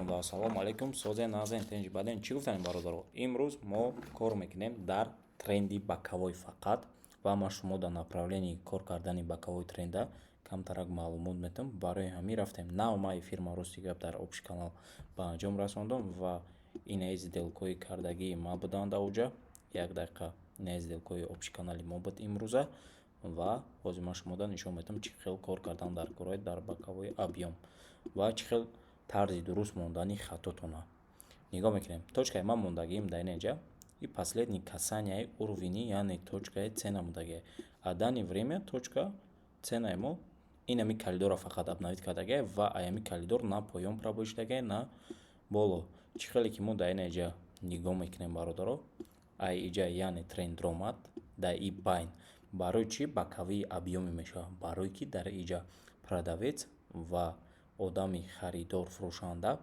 Ассалому алайкум, созен, нағзен, тинҷ, баден. Чӣ гуфтанем, бародаро? Имрӯз мо кор мекунем дар тренди боковой фақат ва ман шумо дар направлении кор кардани боковой тренда камтарак маълумот метам. Барои ҳамин рафтем. Нав ман эфирма, рости гап, дар общий канал ба анҷом расондам ва инаи сделкаҳои кардагии ман буданд ауҷа. Як дақиқа, инаи сделкаҳои общий канали мо буд имрӯза ва ҳозир ман шумода нишон медиҳам, чӣ хел кор кардан дар корҳои дар боковой объём ва чӣ хел тарзи дуруст мондани хатотона. Нигоҳ мекунем. Точкаи ман мондагиим дар инҷа и последний касанияи уровени, яъне точкаи цена мондагие. А данный время точка ценаи мо инами коридорро фақат обновить кардагие ва аями коридор на поён пробой шудагие, на боло. Чӣ хеле ки мо дар инҷа нигоҳ мекунем, бародаро, ай иҷа, яъне тренд омад дар и байн. Барои чӣ боковые объёмы мешавад? Барое ки дар иҷа продавец ва одами харидор, фурӯшанда,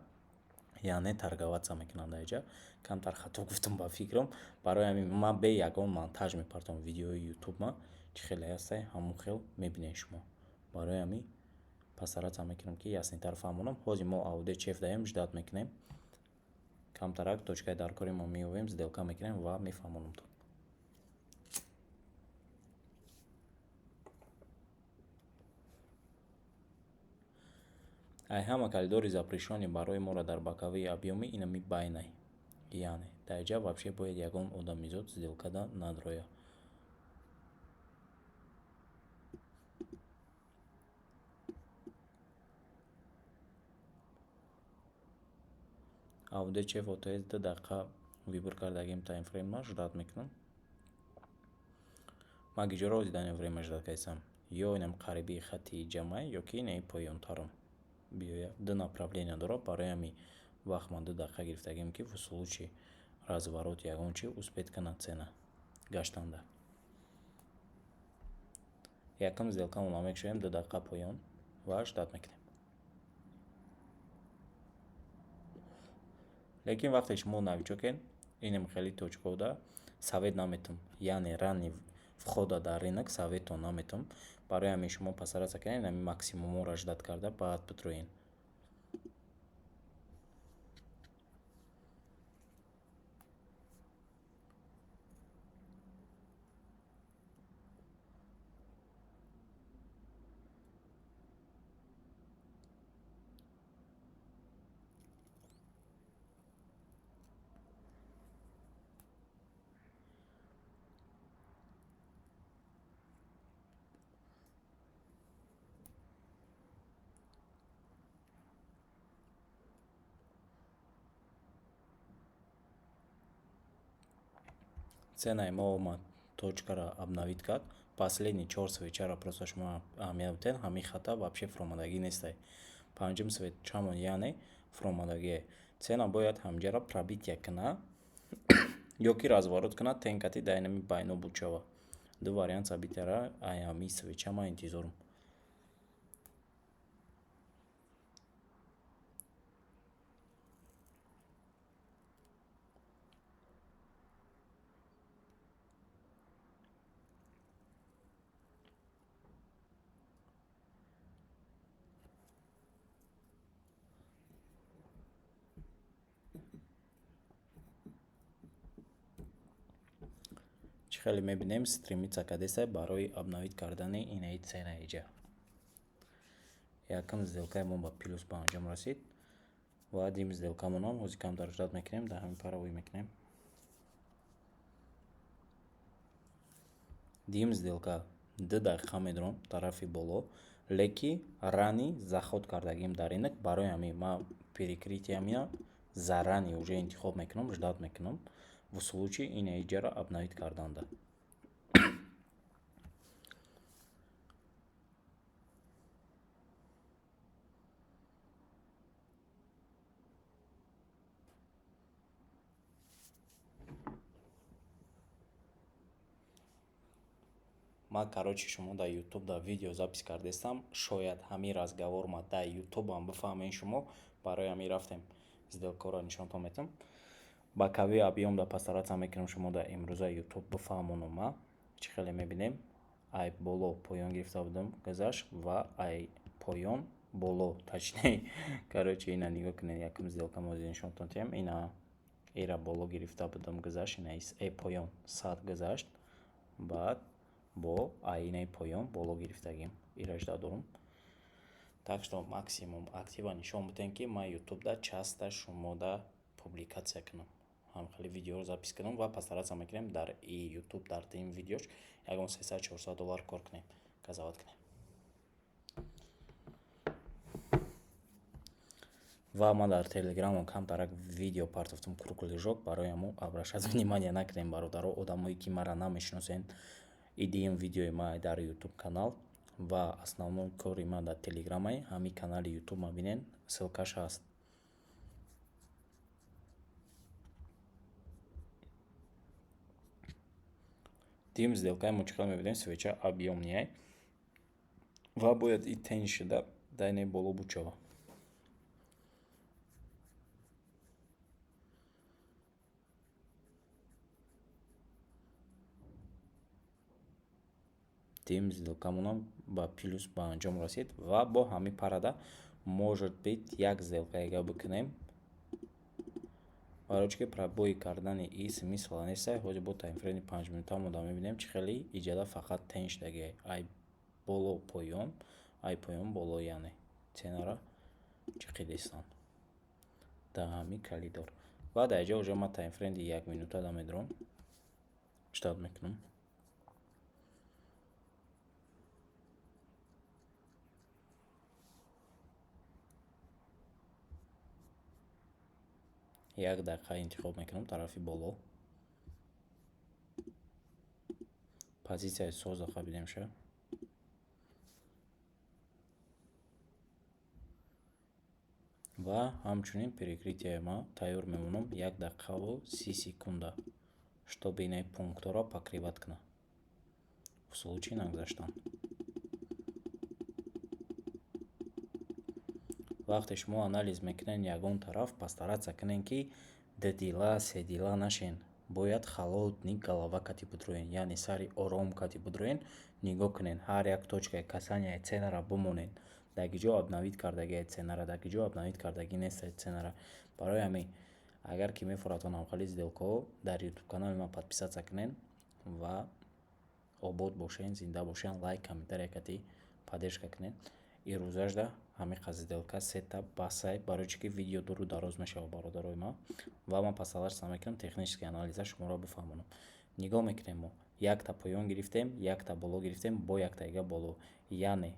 яъне торговаться мекунанд дар иҷа. Камтар хато гуфтам ба фикрам. Барои ҳамин ман бе ягон монтаж мепартом видеои ютубма, чӣ хеле ҳастай, ҳамон хел мебинед шумо. Барои ҳамин постараться мекунам, ки яснитар фаҳмонам. Ҳозир мо AUD CHF даем, ждать мекунем. Камтарак точкаи даркори мо меёбем, сделка мекунем ва мефаҳмонамтон. Ай ҳама коридори запрещённый барои моро дар боковые объёмы инами байнай. Яъне дар иҷа вообще бояд ягон одамизод сделкада надрояд. AUD CHF OTC 2 дақиқа выбор кардагим таймфреймма, ждать мекунам. Ман гиҷоро ҳозир данный время ждать кардистам? Ё инам қариби хати ҷамъай, ё ки инаи поёнтарам биёяд. Ду направления дорад, барои ҳамин вақт ман 2 дақиқа гирифтагим, ки в случае разворот ягон чи успеть кунад цена гаштанда. Якум сделкамонро мекушоем 2 дақиқа поён ва ждать мекунем. Лекин вақте шумо новичокед, инам хеле точкода совет наметам, яъне ранний входа дар рынок советон наметам. Барои ҳамин шумо постараться кунед, ҳамин максимумҳоро ждать карда, баъд бидроен. Ценаи мо омад, точкаро обновить кард. Последний чор свечаро просто шумо аҳамият бидиҳед, ҳамин хата вообще фуромадагӣ нестай. Панҷум свечамон, яъне фуромадагие. Цена бояд ҳаминҷаро пробитие кунад ё ки разворот кунад, тень кати дар инами байно буд шавад. Ду вариант событияро ай ҳамин свеча ман интизорам. Чӣ хеле мебинем, стремиться кардеста барои обновить кардани инаи цена иҷа. Якум сделкаи мо ба плюс ба анҷом расид ва дим сделкамонам ҳозир камтар ждать мекунем, дар ҳамин пара ӯй мекунем. Дим сделка 2 дақиқа медурам тарафи боло, леки ранний заход кардагим дар рынок. Барои ҳамин ман перекрытиямия заранее уже интихоб мекунам, ждать мекунам в случае ина иҷаро обновить карданда. Ман, короче, шумо дар ютуб дар видео запись кардестам, шояд ҳамин разговорма дар ютубам бифаҳмед шумо. Барои ҳамин рафтем, сделкаро нишонтон метам. Боковой объём да постараться мекунам шумо дар имрӯза ютуб бифаҳмонам. Ма чӣ хеле мебинем, ай боло поён гирифта будам, гузашт ва ай поён Боло, точнее. Короче, ина нигоҳ кунед, якум сделка мо нишонтон тиҳем. Ина эра боло гирифта будам, гузашт, ина э поён 100 гузашт, баъд бо айнаи поён боло гирифтагим. Ира жда дорум. Так что максимум актива нишон бидем, ки ман ютубда часто шумода публикатсия кунам. Ҳам хеле видеоро запись кунам ва постараться мекунем дар и ютуб, дар ин видеош ягон 300-400 доллар кор кунем, казават кунем. Ва ман дар телеграмам камтарак видео партофтам, кругляшок, барои ҳамо обращать внимание накунем, бародаро, одамое ки маро намешиносен. Идиим видеои ма дар ютуб канал ва основной кори ман дар телеграмае. Ҳамин канали ютуб ма бинен, ссылкаш ҳаст. Дуюм сделкаи мо чӣ хел мебинем? Свеча объёмныйай ва бояд и тень шуда дар инаи боло буд шава. Дуюм сделкамонам ба плюс ба анҷом расид ва бо ҳамин парада, может быть, як сделкаега бикунем. Барои чӣ ки пробой кардани и смысла нестай. Ҳозир бо таймфрейми 5 минута мо да мебинем, чӣ хеле иҷада фақат тень шудагиай, ай боло поён, ай поён боло, яъне ценара чиқидистанд дар ҳамин коридор. Ва дар инҷа уже ман таймфрейми 1 минута да медорам, ждать мекунам. 1 дақиқа интихоб мекунам тарафи боло. Позитсияи соза қабидем ша. Ва ҳамчунин перекрытияи ма тайёр мемонам 1 дақиқаву 30 секунда, чтобы инаи пунктҳоро покрывать кунам в случае нагузаштан. Вақте шумо анализ мекунед ягон тараф, постараться кунед, ки дудила седила нашен. Бояд холодный голова кати бидроен, яъне сари ором кати бидроен, нигоҳ кунед, ҳар як точкаи касанияи ценара бимонед. Дар ки ҷо обновить кардагиай ценара, дар ки ҷо обновить кардагӣ нестай ценара. Барои ҳамин, агар ки мефорад ҳамхели сделкаҳо, дар ютуб канали ман подписаться кунед ва обод бошен, зинда бошен, лайк, комментария кати поддержка кунед. Ирӯзашда ҳамин қадр сделка сета басай, барои чӣ ки видео дуру дароз мешавад, бародарои ман, ва ман постараться мекунам технический анализа шуморо бифаҳмонам. Нигоҳ мекунем, мо якта поён гирифтем, якта боло гирифтем, бо яктаига боло, яъне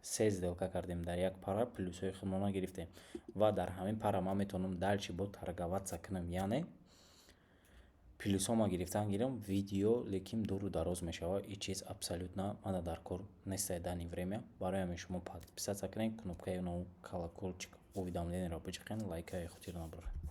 се сделка кардем дар як пара, плюсҳои худмона гирифтем. Ва дар ҳамин пара ман метавонам дальше бо торговаться кунам, яъне плюсҳома гирифтан гирам видео, лекин дуру дароз мешавад. Ин чиз абсолютно мана дар кор нестай данный время. Барои ҳамин шумо подписаться кунед, кнопкаи колокольчик уведомлениеро биҷиқед, лайкаи хотир набаред.